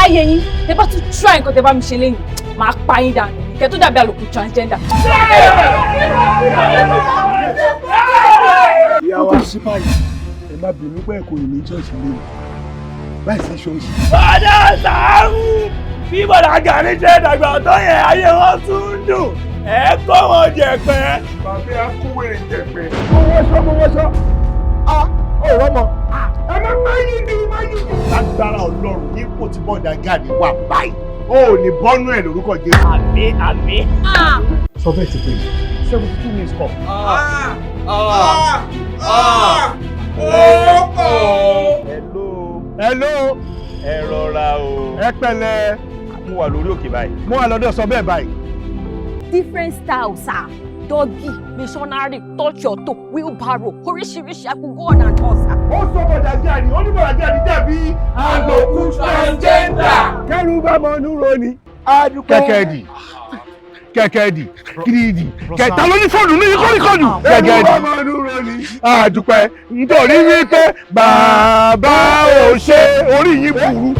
Láyé yín, tẹ bá tún try nǹkan tẹ bá mi ṣe lẹ́yìn, màá pa yín dànù kẹ tó dàbí àlòkù transgender. Ìyá wa sí báyìí, ẹ má bínú pé kò ní ṣọ́ọ̀ṣì lé mi báyìí sí ṣọ́ọ̀ṣì. Bọ́dà Sàámú, bí Bọ́dà Gani ṣe dàgbà tó yẹn, ayé wọn tún dùn, ẹ kó wọn jẹ̀pẹ́. Bàbá akówèrè jẹ̀pẹ́. Mo wọṣọ, mo wọṣọ, a ò rọmọ. Ẹ má má yí ni má yí ni. Lágbára Ọlọ́run, nípò tí Bọ́dà Gani wà báyìí, ó ò ní bọ́nú ẹ̀ lórúkọ Jésù. Àmín, àmín. Sọ bẹ́ẹ̀ ti pè é 72 minutes kọ. Hello. Hello. Ẹ rọra o. Ẹ pẹ̀lẹ́. Mo wà lórí òkè báyìí. Mo wà lọ́dọ̀ sọ bẹ́ẹ̀ báyìí. Different styles, sir: doggy, missionary, touch your toe, wheelbarrow, oríṣiríṣi. I could go on and on, sir. Ó sọ Bọ̀dà Gani, ó ní Bọ̀dà Gani dàbí àlòkù transgender. Kẹ́rù bá mọ inú ro ni. Kẹ̀kẹ́ dì, kẹ̀kẹ́ dì, kìrìdì, kẹta ló ní fóònù ní kọ́ríkọ́dù. Kẹ̀kẹ́ dì, kẹ́rù bá mọ inú ro ni. Àdùpẹ́ nítorí wípé bàbá ò ṣe orí yín burú.